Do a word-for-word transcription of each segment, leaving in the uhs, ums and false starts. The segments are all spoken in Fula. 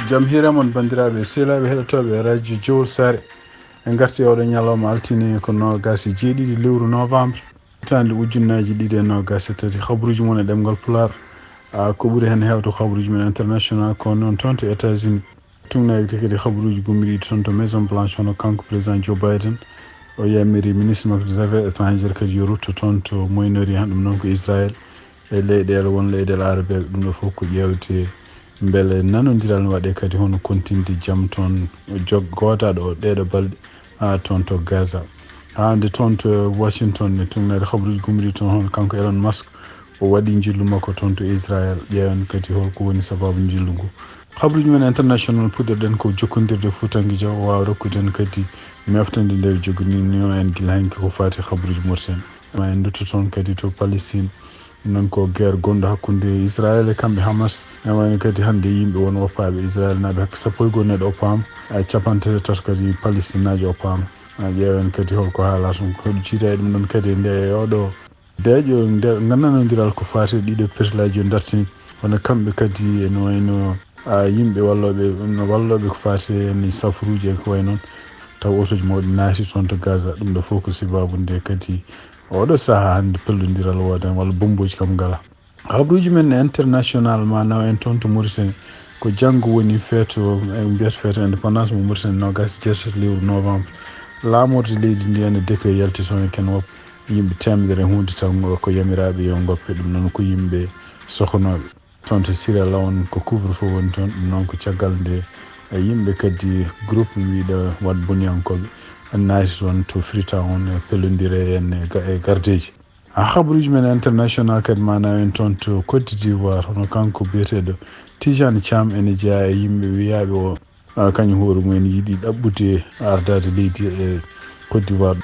Jam hiire mon, banndiraaɓe e sehilaaɓe heɗotooɓe e radio Jowol Saare. En ngarti oɗo ñalawma altine, ko noogas e jeeɗiɗi lewru novembre, hitaande ujunnaaji ɗiɗi e noogas e tati. Habruuji mon e ɗemngal Pulaar. A, ko ɓuri heen heewde ko habruuji men international, ko noon toon to États-Unis. Tuugnaade kadi habruuji gummiiɗi toon to Maison Blanche, hono kanko président Joe Biden, o yamiri ministre makko des affaires étrangères kadi yo rutto toon to Moyen-Orient, ɗum noon ko Israël e leyɗeele, won leyɗeele arabeeɓe. Ɗum ɗo fof ko ƴeewde mbele nanondiral ne waɗee kadi hono kontinde jam toon jog-, gootaaɗo o ɗeeɗo balɗe, haa toon to Gaza. Haa nde toon to Washington ne, tuugnaade habruuji gummiiɗi toon, hono kanko Elon Musk, o waɗi njillu makko toon to Israël. Ƴeewen kadi holko woni sabaabu njillu ngu. Habruuji men international, puɗɗorɗen ko jokkondirde Fuutanke Jaw, o waawa rokkude en kadi meftande nde joginino en gila hanki ko faati habruuji Mauritanie. Ma en ndutto toon kadi to Palestine. Noon ko guerre gonɗo hakkunde Israël e kamɓe Hamas. Ene wayno kadi hannde yimɓe won woppaaɓe Israël naaɓe hakke sappo e goo neɗɗo oppaama, a, capanɗe tati kadi Palestinaajo oppaama. A, ƴeewen kadi holko haalaa toon. Ko hoɗum ciita e ɗum ɗoon kadi e nde, e oɗo deeƴo, nde nanondiral ko faati e ɗiɗo perlaaji o dartini. Kono kamɓe kadi ene wayno, a, yimɓe wallooɓe, no wallooɓe ko faati e ni safaruuji e ko wayi noon. Taw otooji mawɗi naati toon to Gaza. Ɗum ɗo fof ko sabaabu nde kadi oɗo sahaa hannde pellondiral wooda walla bommbooji kam ngala. Habruuji men international ma naw en toon to Mauritanie. Ko janngo woni feeto, e mbiyata feeto indépendance mo Mauritanie, noogas e jeetati lewru novembre. Laamorde leydi ndi ene décret yalti toon e ken wop-, yimɓe teemedere e huunde taw ko yamiraaɓe yo ngoppe, ɗum noon ko yimɓe sokonooɓe. Toon to Sierra Leone ko couvre-feu woni toon, ɗum noon ko caggal nde, e, yimɓe kadi groupe wiiɗo waɗ boniyankooɓe naati toon to Freetown, e, pellondire en e ga-, e gardeeji. Ha habruuji men international kadi ma naw en toon to Côte d'Ivoire, hono kanko biyeteeɗo Tijani Thiam ene jeyaa e yimɓe wiyaaɓe o, a, kañum hoore mum en yiɗi ɗaɓɓude ardaade leydi e Côte d'Ivoire.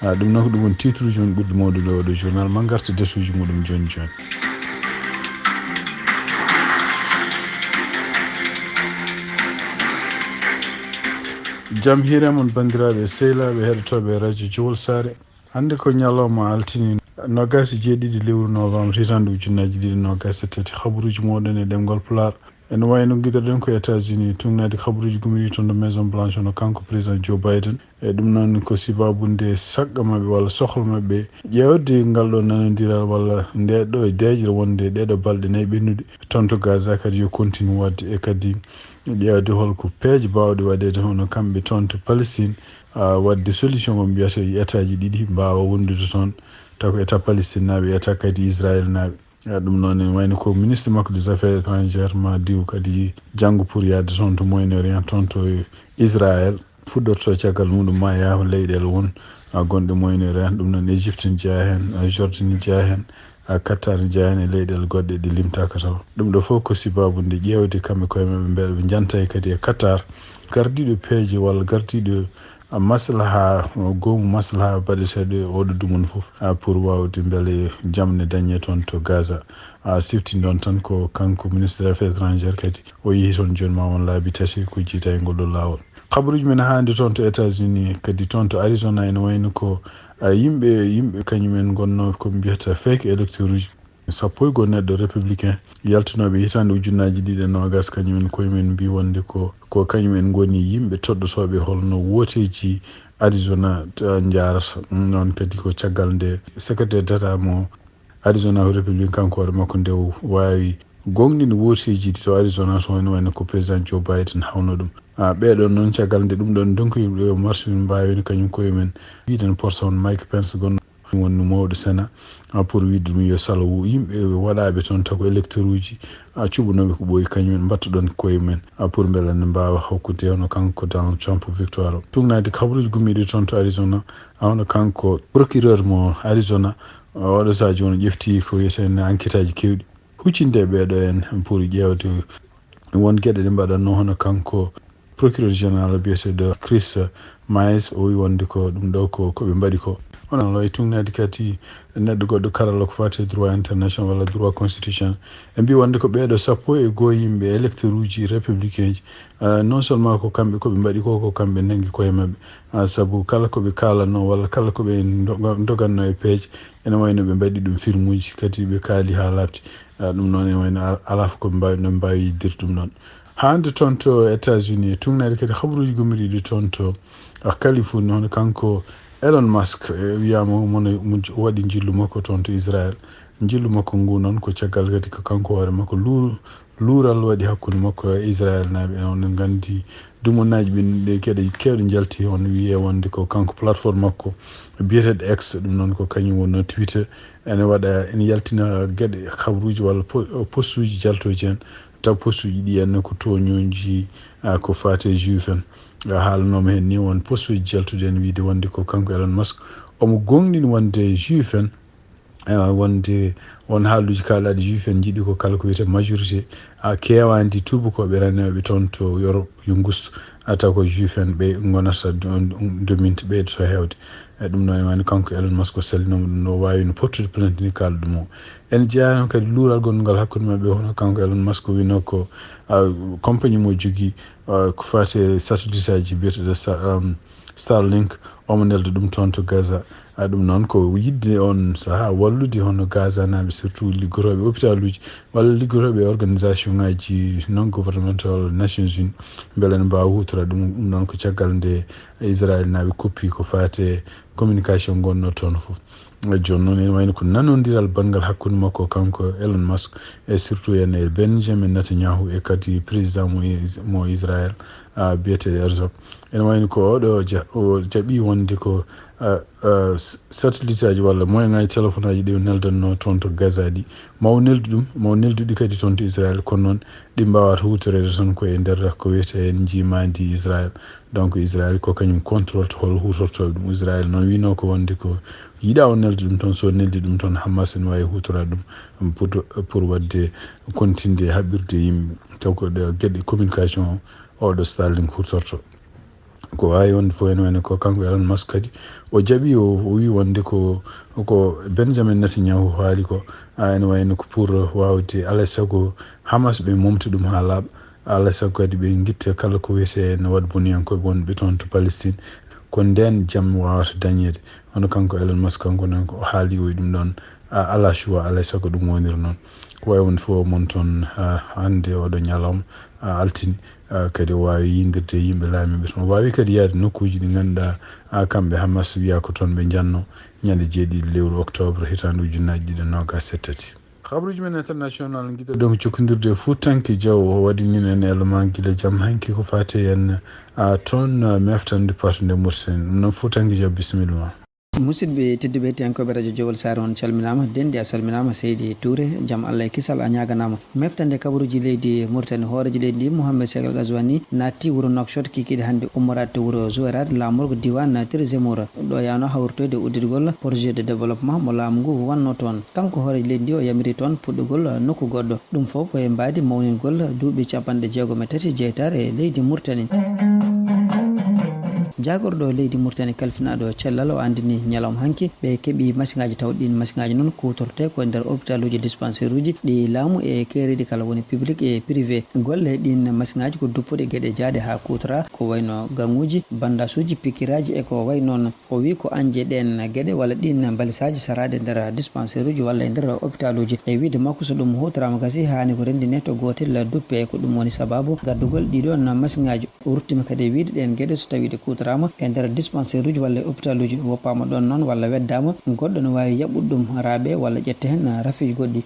A, ɗum noon ko ɗum woni titre uji men ɓurɗi mawɗude oɗo journal. Ma ngarta desuuji muɗum jooni jooni. Jam hiire mon banndiraaɓe e sehilaaɓe heɗotooɓe radio Jowol Saare. Hannde ko ñalawma altine, noogas e jeeɗiɗi lewru novembre, hitaande ujunnaaji ɗiɗi e noogas e tati. Habruuji mooɗon e ɗemngal Pulaar. Ene wayno ngiɗoɗen ko États-Unis, tuugnaade habruuji gummiiɗi toon to Maison Blanche, hono kanko président Joe Biden. E ɗum noon ko sabaabu nde saɗqa maɓɓe walla sohla maɓɓe ƴeewde ngal ɗo nanondiral walla nde ɗo deeƴre wonde ɗee ɗo balɗe nayi ɓennuɗe toon to Gaza kadi yo continue waɗde, e kadi ƴeewde holko peeje baawɗe waɗeede hono kamɓe toon to Palestine, a, waɗde solution mo mbiyata e état ji ɗiɗi mbaawa wondude toon, taw ko état palestinaaɓe, état kadi israélnaaɓe. A, ɗum noon ene wayno ko ministre makko des affaires étrangères ma diw kadi janngo pour yahde toon to Moyen-Orient, toon to Israël. Fuɗɗorto caggal muɗum ma yaaha leyɗeele won, a, gonɗe Moyen-Orient, ɗum noon Égypte ne jeyaa heen, a, Jordanie ne jeyaa heen, a, Qatar ne jeyaa heen e leyɗeele goɗɗe ɗe limtaaka taw. Ɗum ɗo fof ko sabaabu nde ƴeewde kamɓe koye maɓɓe mbele ɓe njanta e kadi e Qatar, gardiiɗo peeje walla gardiiɗo, a, maslaha, goomu maslaha baɗeteeɗo e oɗo dumunna fof, a, pour waawde mbele jam ne dañee toon to Gaza. A, sifti ɗon tan ko kanko ministre des affaires étrangères kadi o yehi toon jooni ma won laabi tati ko jiita e ngol ɗo laawol. Habruuji men hannde toon to États-Unis, kadi toon to Arizona ene wayno ko, a, yimɓe, yimɓe kañum en ngonnoo ko mbiyata fake électeurs uji. Sappo e goo neɗɗo républicain yaltunooɓe hitaande ujunnaaji ɗiɗi e noogas, kañum en koye mum mbii wonde ko, ko kañum en ngoni yimɓe toɗɗotooɓe holno wooteeji Arizona, a, njaarata. Ɗum noon kadi ko caggal nde secrétaire d'État mo Arizona ko républicain kanko hoore makko nde o waawi goongɗinde wooteeji ɗi to Arizona toon, ene wayno ko président Joe Biden hawno ɗum. A, ɓeeɗoon noon, caggal nde ɗum ɗoon ndonkoyuɓe o marsuɓe mbaawino kañum koye mum wiide no porson Mike Pence gonno woni mawɗo Sénat, a, pour wiide ɗum yo salo wo-, yimɓe waɗaaɓe toon taw ko électeurs uji, a, cuɓanooɓe ko ɓooyi kañum en mbatta ɗoon koye mum, a, pour mbele ne mbaawa hokkude hono kanko Donald Trump victoire o. Tuugnaade habruuji gummiiɗi toon to Arizona, a, hono kanko procureur mo Arizona, a, oɗo sahaa jooni ƴefti ko wiyetee enquête aji keewɗi huccinde e ɓeeɗo en pour ƴeewde won geɗe ɗe mbaɗatnoo, hono kanko procureur général biyeteeɗo Chris Miles, o wi wonde ko ɗum ɗo ko, ko ɓe mbaɗi ko. Onon loy tuugnaade kadi neɗɗo goɗɗo karalla ko faati e droit international walla droit constitutionnel. Ɓe mbi wonde ko ɓeeɗo sappo e goo yimɓe électeurs uji républicain ji, ah, non seulement ko kamɓe ko ɓe mbaɗi ko, ko kamɓe nangi koye maɓɓe. Ah, sabu kala ko ɓe kaalanno walla kala ko ɓe ndoga-, ndogannoo e peeje, ene wayno ɓe mbaɗi ɗum filmuuji, kadi ɓe kaali haa laaɓti. Ah, ɗum noon ene wayno al-, alaa fof ko ɓe mbaawi, no ɓe mbaawi yiddirde ɗum noon. Hannde toon to États-Unis, e tuugnaade kadi habaruuji gummiriiɗi toon to, a, Californie, hono kanko Elon Musk, e, wiyaama mo no, mo j-, waɗi njillu makko toon to Israel. Njillu makko ngu noon ko caggal kadi ko kanko hoore makko lu-, luural waɗi hakkunde makko e Israel naaɓe. Oɗon nganndi dumonnaaji ɓe, ɗe geɗe keewɗe njalti, hono wiyee wonde ko kanko plateforme makko biyeteeɗo X, ɗum noon ko kañum wonnoo Twitter, ene waɗa, ene yaltina geɗe habaruuji walla po-, postuuji jaltooji heen. Taw postuuji ɗi en ko tooñooji, a, ko faati e juif en. A, haalanooma heen ni won postuuji jaltuɗi en wiyde wonde ko kanko Elon Musk omo goongɗini wonde juif en, a, wonde won haaluuji kaalaaɗi juif en njiɗi ko kala ko wiyetee majorité, a, keewaandi tuubakooɓe ranooɓe toon to Europe yo ngus, a, taw ko juif en ɓe ngonata do-, dominante ɓeydoto heewde. E ɗum noon, ene wayi no kanko Elon Musk o salminooma ɗum, no waawi no portude plainte ni kaala ɗum o. Ene jeyaa noon kadi luural gonngal hakkunde maɓɓe, hono kanko Elon Musk o wiyno ko, a, compagnie mo jogii, a, ko faati e satelliteaji biyeteeɗo Star-, um, Starlink, omo nelda ɗum toon to Gaza. A, ɗum noon ko yiɗde oon sahaa wallude hono Gaza naaɓe, surtout liggotooɓe hôpitaluuji walla liggotooɓe e organisation ngaji non gouvernemental Nations Unies, mbele ene mbaawa huutora ɗum. Ɗum noon ko caggal nde Israel naaɓe koppi ko faati e communication ngonno toon fof. E jooni noon, ene wayno ko nanondiral banngal hakkunde makko kanko Elon Musk, e surtout en e Benjamin Netanyahu, e kadi président mo Is-, mo Israel, a, biyeteeɗo Herzog. Ene wayno ko oɗo ja-, o jaɓi wonde ko, a, a, s-, satelliteaji walla moyen ngaji téléphone aji ɗi o neldanno toon to Gaza ɗi, ma o neldu ɗum, ma o neldu ɗi kadi toon to Israel, kono noon ɗi mbaawata huutoreede toon ko e nder ko wiyetee heen njiimaandi Israel. Donc Israel ko kañum contrôle to hol huutortooɓe ɗum. Israel noon wiyno ko wonde ko yiɗa o nelda ɗum toon, so neldi ɗum toon Hamas ene waawi huutoraade ɗum pour, pour waɗde continde haɓirde yimɓe. Taw ko ɗe geɗe communication o, oɗo Starlink huutorto. Ko waawi wonde fof ene wayno ko kanko Elon Musk kadi o jaɓi, o, o wii wonde ko, ko Benjamin Netanyahu haali ko, a, ene wayno ko pour waawde alaa e sago Hamas ɓe momta ɗum haa laaɓa, alaa e sago kadi ɓe ngitta kala ko wiyetee no waɗ boniyankooɓe wonɓe toon to Palestine. Ko ndeen jam waawata dañeede. Hono kanko Elon Musk, kanko noon ko o haali o e ɗum ɗoon, a, alaa choix, alaa e sago ɗum wonira noon. Ko waawi wonde fof mon toon, a, hannde oɗo ñalawma, a, altine, a, kadi o waawi yiydirde e yimɓe laamiiɓe toon. O waawi kadi yahde nokkuuji ɗi ngannduɗaa, a, kamɓe Hamas wiyaa ko toon ɓe njanno ñande jeeɗiɗi lewru octobre hitaande ujunnaaji ɗiɗi e noogaas e tati. Habaruuji men international, ngiɗo ɗon jokkondirde e Fuutanke Jaw, o waɗi nin en elman gila jam hanki ko faati en, a, toon, a, meftande patnde Mauritanie. Ɗum noon Fuutanke Jaw, bisimilla ma. Musidɓe tedduɓe, hettiyankooɓe Radio Jowol Saare, on calminaama. Denndi a salminaama, Seydi Touré, jam Allah e kisal a ñaaganaama. Meftande kabaruuji leydi Mauritanie, hooreejo leydi ndi, Mohamed Cheikh El Ghazouani, naatti wuro Nouakchott kikiiɗe hannde, ummoraade to wuro Zouérate, laamorgo diiwaan Tirizimour. Ɗo yaano hawritoyde udditgol projet de développement mo laamu ngu wannoo toon. Kanko hooreejo leydi ndi o yamiri toon puɗɗugol nokku goɗɗo. Ɗum fof ko e mbaadi mawningol duuɓi capanɗe jeegom e tati jeytaare leydi Mauritanie. Jaagorɗo leydi Mauritanie kalfinaaɗo cellal o anndini ñalawma hanki ɓe keɓi masiŋaaji, taw ɗiin masiŋaaji noon kuutortee ko e nder hôpitaluuji, dispensaire uji ɗi laamu e keeriiɗi kala woni public e privé. Golle ɗiin masiŋaaji ko duppuɗe geɗe jaaɗe haa kuutora, ko wayno gaŋuuji, bandasuuji, pikiraaji e ko wayi noon. O wii ko añde ɗeen geɗe walla ɗiin balisaaji saraaɗe nder dispensaire uji walla e nder hôpitaluuji. E wiide makko, so ɗum huutoraama gasi, haani ko renndinee to gootel duppe. Ko ɗum woni sabaabu gaddugol ɗiɗoon masiŋaaji. O ruttiima kadi e wiide ɗeen geɗe so tawii ɗe kuutoraama e nder dispensaire uji walla e hôpitaluuji, woppaama ɗoon noon walla weddaama, goɗɗo no waawi yaɓɓude ɗum raaɓe walla ƴetta heen rafiiji goɗɗi.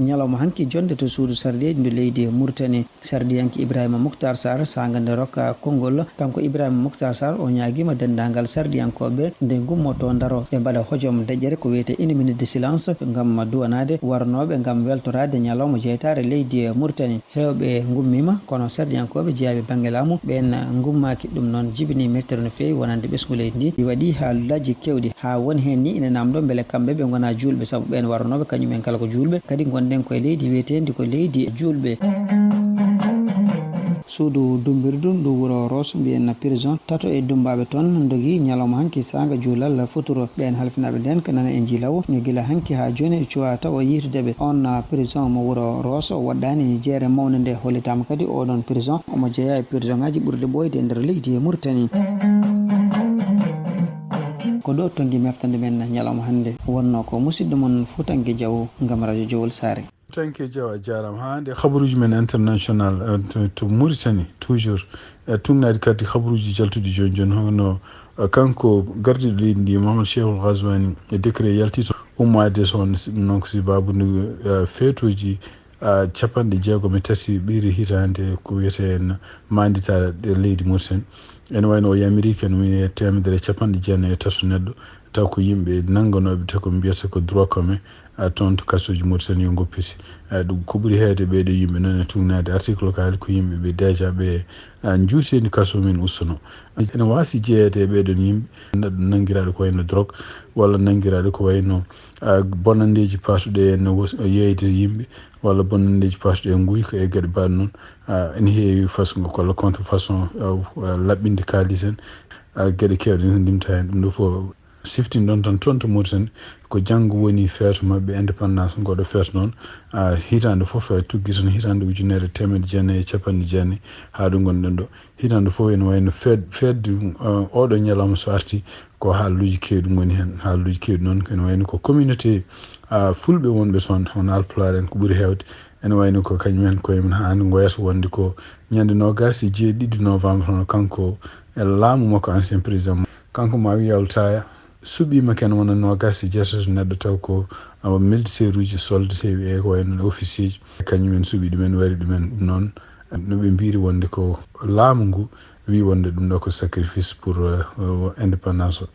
Ñalawma hanki, jonnde to suudu sardeeji ndu leydi Mauritanie. Sardiyanke Ibrahima Mouhtar Sarr, saanga nde rokka konngol. Kanko Ibrahima Mouhtar Sarr, o ñaagiima denndaangal sardiyankooɓe nde ngummoto ndaro, ɓe mbaɗa hojom deƴƴere ko wiyetee une minute de silence ngam duwanaade warnooɓe ngam weltoraade ñalawma jeytaare leydi Mauritanie. Heewɓe ngummiima, kono sardiyankooɓe jeyaaɓe bannge laamu ɓeen ngummaaki. Ɗum noon jibinii mettere no feewi wonande ɓesngu leydi ndi. Ɗi waɗii haalullaaji keewɗi. Haa woni heen ni ina naamndoo mbele kamɓe ɓe ngonaa juulɓe, sabu ɓeen warnooɓe kañum en kala ko juulɓe, kadi ngonɗen ko e leydi wiyeteendi ko leydi juulɓe. Suudu dummbirdu ndu wuro Rosso, mbiyen prison, tato e dummbaaɓe toon ndogii ñalawma hanki saanga juulal futuro. Ɓeen halfinaaɓe ndeen ko nana e njiilawu, gila hanki haa jooni cuwaa tawa yiitude ɓe. Oon prison mo wuro Rosso waɗɗaani jeere mawnde nde, hollitaama kadi oɗoon prison omo jeyaa e prisonŋaaji ɓurɗi ɓooyde e nder leydi e Mauritanie. Ko ɗo tonngi meftande men ñalawma hannde. Wonnoo ko musidɗo mon Fuutanke Jaw ngam Radio Jowol Saare. Tanke Jaw, a jaaraama. Haa hannde habaruuji men international, eh, to, to Mauritanie, toujours, eh, tugnaade kadi habaruuji jaltuɗi jooni jooni, hono, eh, kanko gardiiɗo leydi ndi, Mahamadou Cheikhou Ghazouani, e décret yalti to ummaade so on, si-, noon ko sababu ndu, eh, feetooji, eh, capanɗe jeegom e tati ɓiire hitaande ko wiyetee en maanditaare leydi Mauritanie. Ene wayno o yamiri ken mi teemedere e capanɗe jeenayi e tati neɗɗo, taw ko yimɓe nannganooɓe, taw ko mbiyata ko droit commun, a, toon to kasooji Mauritanie yo ngoppiti. A, ɗum ko ɓuri heewde ɓee ɗoo yimɓe noon e tugnaade article o kaali ko yimɓe ɓe déjà ɓe, a, njuuteeni kaso men ustuno. Ene waasi jeyeede e ɓee ɗoon yimɓe, neɗɗo nanngiraaɗo ko wayno drogue, walla nanngiraaɗo ko wayno, a, bonanndeeji paatuɗe e no wos-, yeeyde yimɓe, walla bonanndeeji paatuɗe e nguyka e geɗe mbaɗ noon. A, ene heewi façon ko walla contrefaçon, a, a, laɓɓinde kaalis en, a, geɗe keewɗe ene ndimta heen. Ɗum ɗo fof siftin ɗon tan toon to Mauritanie, ko janngo woni feeto maɓɓe indépendance, ngoɗo feeto noon. A, hitaande fof, a, tuggi tan hitaande ujunere e teemedde jeenayi e capanɗe jeenayi haa ɗo ngonɗen ɗo. Hitaande fof ene wayno feed-, feedde, a, oɗo ñalawma so arti ko haaluuji keewɗi ngoni heen. Haaluuji keewɗi noon ene wayno ko communauté, a, fulɓe wonɓe toon, hono Alpulaar en ko ɓuri heewde. Ene wayno ko kañum en koye mum haa hannde ngoyata wonde ko ñande noogaas e jeeɗiɗi novembre, hono kanko e laamu makko, ancien président, kanko Maawi Yawltaya, suɓiima ken wona noogaas e jeetato neɗɗo, taw ko, a, militaire uji, soldat, e ko wayno officier ji. Kañum en suɓi ɗumen, wari ɗumen. Ɗum noon, no ɓe mbiri wonde ko laamu ngu wi wonde ɗum ɗo ko sacrifice pour, euh, indépendance o.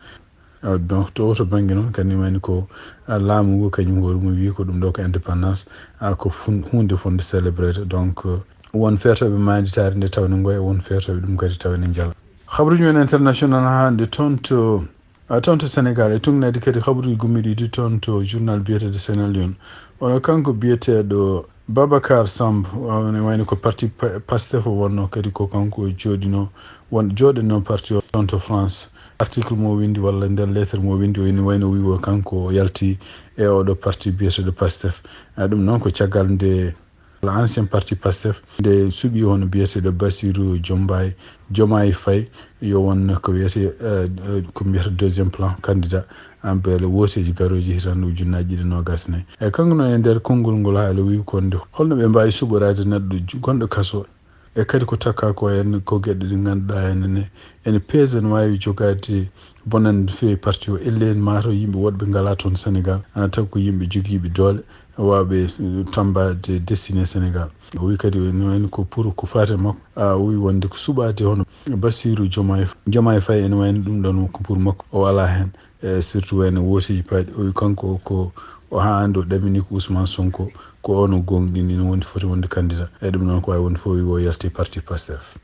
Euh, donc, to oto bannge noon, kadi wayno ko, a, laamu ngu kañum hoore mum wi ko ɗum ɗo ko indépendance, a, ko fun-, huunde fonde célébrer. Donc, euh, won feetooɓe maanditaare nde tawde ngoya, won feetooɓe ɗum kadi tawde njala. Habaruuji men international haa hannde toon to, a, toon to Sénégal, e tugnaade kadi habaruuji gummiiɗi ɗi toon to journal biyeteeɗo Sénégal Lion. Ono kanko biyeteeɗo Babacar Samb, wayno, wayno ko parti Pa-, Pastef o wonno, kadi ko kanko o jooɗino, won, jooɗino parti o toon to France. Article mo windi walla nder lettre mo windi o ene wayno wi o kanko o yalti e oɗo parti biyeteeɗo Pastef. A, ɗum noon ko caggal nde ancien parti Pastef nde suɓi hono biyeteeɗo Bassirou Diomaye, Diomaye Faye, yo won ko wiyetee, eh, eh, ko mbiyata deuxième plan candidat, en beele wooteeji garooji hitaande ujunnaaji ɗiɗi noogaas e nayi. E kanko noon e nder konngol ngol haala wi ko nde holno ɓe mbaawi suɓoraade neɗɗo ju-, gonɗo kaso. E kadi ko takka ko en ko geɗe ɗe ngannduɗaa ene, ene, ene peese, ene waawi jogaade bonannde no feewi parti o. Ellen maa taw yimɓe woɗɓe ngalaa toon Sénégal, a, taw ko yimɓe jogiiɓe doole, waawɓe, eh, tammbaade destiné Sénégal. O wi kadi o ene wayno ko pour ko faati e makko, a, o wi wonde ko suɓaade hono Bassirou Diomaye, Diomaye Faye ene wayno ɗum ɗon ko pour makko, o alaa heen. E surtout wayno wooteeji paaɗi, o wi kanko ko o haa hannde o ɗamini ko Ousmane Sonko, ko on o goongɗini, ene wondi foti wonde candidat. E ɗum noon ko waawi wonde fof o wi o yalti parti Pastef.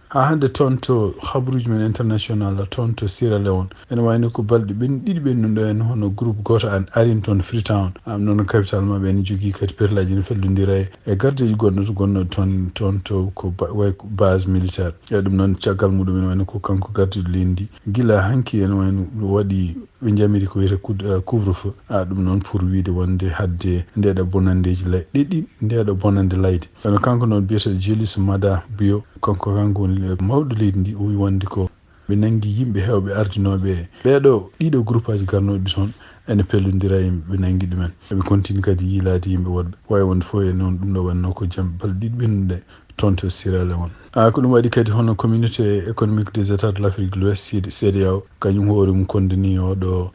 Haa hannde toon to habaruuji men international, toon to Sierra Leone, ene wayno ko balɗe ɓen-, ɗiɗi ɓennuɗo en, hono groupe gooto an arin toon Freetown, am noon capital maɓɓe ene jogii kadi perlaaji ene fellondira e, e gardeeji gonɗo to, gonɗo toon, toon to ko ba-, way ko base militaire. E ɗum noon caggal muɗum ene wayno ko kanko gardiiɗo leydi ndi. Gila hanki ene wayno waɗi ɓe njamiri ko wiyetee kud-, eh, couvre-feu. A, ɗum noon pour wiide wonde hadde ndeeɗo bonanndeeji lay-, ɗiɗi, ndeeɗo bonannde layde. Kono kanko noon biyeteeɗo Julius Maada Bio, kanko, kanko woni, eh, mawɗo leydi ndi, o wi wonde ko ɓe nanngi yimɓe heewɓe ardinooɓe ɓeeɗo, ɗiɗo groupaaji garnooɗi toon, ene pellondira e yimɓe, ɓe nanngi ɗumen. Eɓe continue kadi yiilaade yimɓe woɗɓe. Wawi wonde fof e noon ɗum ɗo wonno ko jam balɗe ɗiɗi ɓennuɗe toon to Sierra Leone. A, ko ɗum waɗi kadi hono Communauté économique des États de l'Afrique de l'Ouest, C D A O, kañum hoore mum kondini oɗo,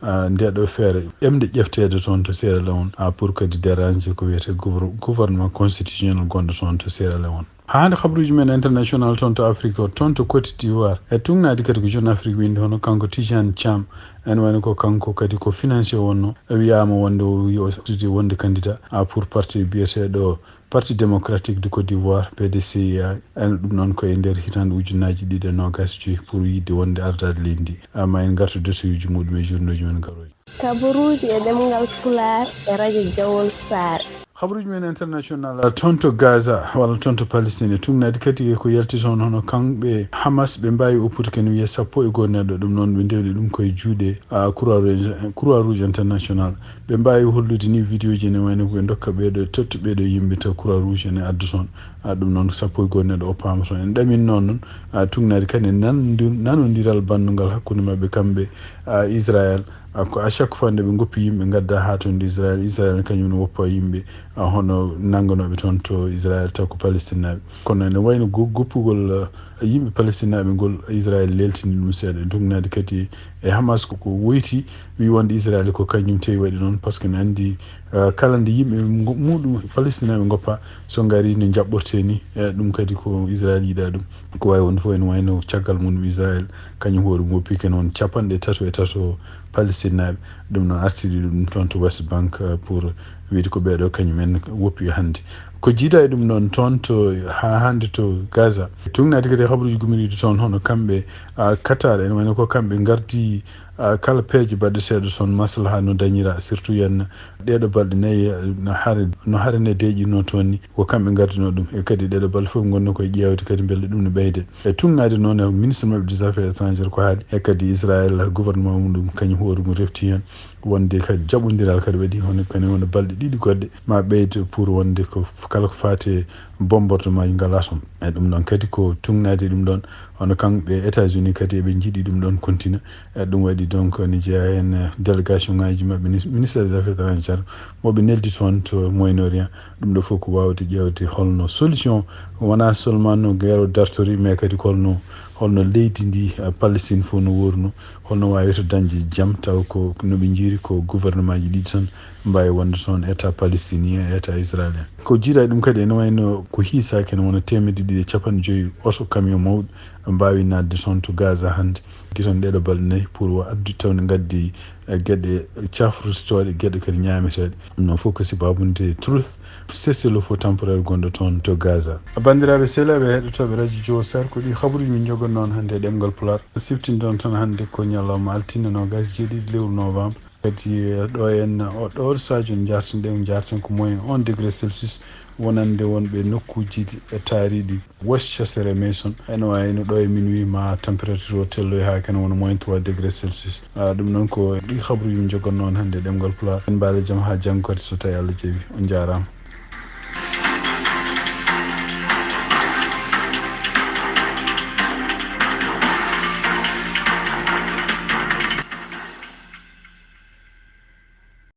a, nde ɗo feere ƴamde ƴefteede toon to Sierra Leone, a, pour kadi déranger ko wiyetee gouver-, gouvernement constitutionnel gonɗo toon to Sierra Leone. Haa hannde habaruuji men international toon to Afrique o, toon to Côte d'Ivoire. E tugnaade kadi ko Jeune Afrique windi hono kanko Tidiane Thiam, en wayno ko kanko kadi ko financier wonno. E wiyaama wonde o wi o sudi wonde candidat, a, pour parti biyeteeɗo Parti Démocratique de Côte d'Ivoire, P D C I A, en ɗum noon ko e nder hitaande ujunnaaji ɗiɗi e noogaas e joy pour yiɗde wonde ardaade leydi ndi. Amma en ngartu dossier uji muɗum e journée uji men garooji. Kabaruuji e ɗemngal Pulaar e radio Jawol Saare. Habaruuji men international, toon to Gaza, walla toon to Palestine, e tugnaade kadi e ko yalti toon, hono kamɓe Hamas, ɓe mbaawi oppude ken wiya sappo e goo neɗɗo, ɗum noon ɓe ndewni ɗum koye juuɗe, a, Croix Rouge, Croix Rouge International. Ɓe mbaawi hollude ni vidéo ji ene wayno ko ɓe ndokka ɓeeɗo, totta ɓeeɗo yimɓe taw Croix Rouge ene adda toon. A, ɗum noon sappo e goo neɗɗo oppaama toon. En ɗamin noon noon, a, tugnaade kadi e nan-, nanondiral banndungal hakkunde maɓɓe kamɓe, a, Israël, Ah, ko à chaque fois nde ɓe ngoppi yimɓe ngadda haa toon Israël, Israël kañum ne woppa yimɓe, ah, hono nannganooɓe toon to Israël taw ko Palestine naaɓe. Kono ene wayno go-, goppugol, ah, yimɓe Palestine naaɓe ngol, Israël leeltini ɗum seeɗa. Ɗum naati kadi e Hamas ko, ko woyti, wi wonde Israël ko kañum tawi waɗi noon, par ce que ne anndi, ah, kala nde yimɓe ngo-, muɗum Palestine naaɓe ngoppa, so ngari no jaɓɓortee ni, eh, ɗum kadi ko Israël yiɗa ɗum. Ko wawi wonde fof ene wayno caggal mum Israël kañum hoore mum woppi ken on capanɗe tato e tato Palestine naaɓe. Ɗum noon artiri ɗum toon to West Bank, eh, pour wiyde ko ɓeeɗo kañum en woppi hannde. Ko jiida e ɗum noon toon to haa hannde to Gaza. Tugnaade kadi habaruuji gumiriiɗi toon hono kamɓe, ah, Qatar ene wayno ko kamɓe ngardi, ah, kala peeje baɗɗe seeɗa toon maslaha no dañira, surtout yen ɗeeɗo balɗe nayi, eh, no hare, no hare nde deeƴinno toon ni, ko kamɓe ngardino ɗum. E kadi ɗeeɗo balɗe fof ngonno koye ƴeewde kadi mbele ɗum no ɓeyde. E tugnaade noon e ministre maɓɓe des affaires étrangères ko haaɗi. E kadi Israël gouvernement mum ɗum kañum hoore mum refti heen. Wonde kadi jaɓondiral kadi waɗi hono kene wona balɗe ɗiɗi goɗɗe ma ɓeyde pour wonde ko f-, kala ko faati e bombardement ji ngala toon. E ɗum ɗon kadi ko tugnaade ɗum ɗon. Hono kamɓe États-Unis kadi eɓe njiɗi ɗum ɗon continue. E ɗum waɗi donc ne jeyaa heen, eh, délégation ngaji maɓɓe ni, ministère des affaires étrangères, mo ɓe neldi toon to Moyen-Orient. Ɗum ɗo fof ko waawde ƴeewde holno solution, wonaa seulement no guerre o dartori, mais kadi ko holno, holno leydi ndi, eh, Palestine fof no worno, holno waawirta dañde jam, taw ko no ɓe njiiri ko gouvernement ji ɗiɗi tan mbaawi wonde toon, État palestinien e État israélien. Ko jiida e ɗum kadi ene wayno ko hiisaaki ene wona teemedde ɗiɗi e capanɗe joyi oto camion mawɗi mbaawi naatde toon to Gaza hannde. Gison ɗeeɗo balɗe nayi pour o addu tawde ngaddi, eh, geɗe cafrutitooɗe, geɗe kadi ñaameteeɗe. Ɗum noon fof ko sababu nde Truth, cessez-le-feu temporaire gonɗo toon to Gaza. Banndiraaɓe sehilaaɓe heɗotooɓe Radio Jowo Sar, ko ɗi habaruuji min njogannoo on hannde e ɗemngal Pulaar. Siftinɗon tan hannde ko ñalawma altine noogaas e jeeɗiɗi lewru novembre. Kadi, eh, ɗo en, o, ɗo sadio njarten ɗe, njarten ko moins un degré Celsius, wonande wonɓe nokkuuji e taariɗi Westchester e Mason. Ene wayno ɗo e minuit ma température o telloy haa kene wona moins trois degré Celsius. Ah, ɗum noon ko ɗi habaruuji min njogannoo on hannde e ɗemngal Pulaar. En mbaale jam haa janngo kadi so tawi Allah jaɓi. On njaaraama.